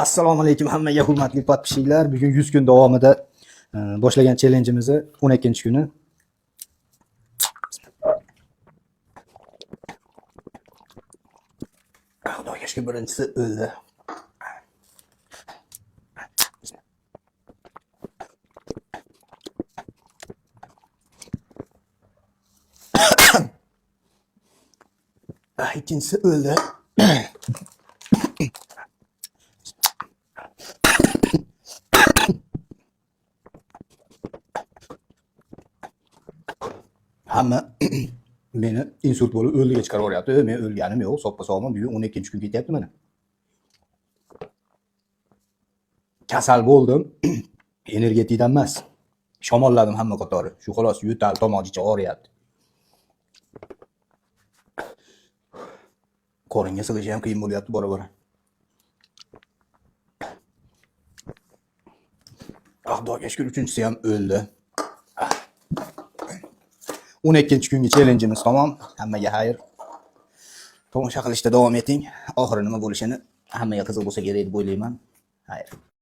Assalomu alaykum hammaga, hurmatli подписчик lar. Bugun 100 kun davomida boshlagan challengeimizni 12-kuni. Xudoga shukur, birinchisi o'ldi. Ikkinchisi o'ldi. Hamma meni insult bo'lib o'ldiga chiqarib yuboryapti. Men o'lganim yo'q, soppa sog'man. Bugun 12-kun ketyapti mana. Kasal bo'ldim. Energetikdan emas. Shamolladim hamma qatori. Shu xolos, yo'tal, tomoq ichi og'riyapti. Qoringa sig'ishi ham qiyin bo'lyapti bora-bora. Xudoga shukur, uchinchisi ham o'ldi. 12-kungi challengeimiz tamom. Hammaga xayr. Tomosha qilishda davom eting. Oxiri nima bo'lishini hammaga qiziq bo'lsa kerak deb o'ylayman. Xayr.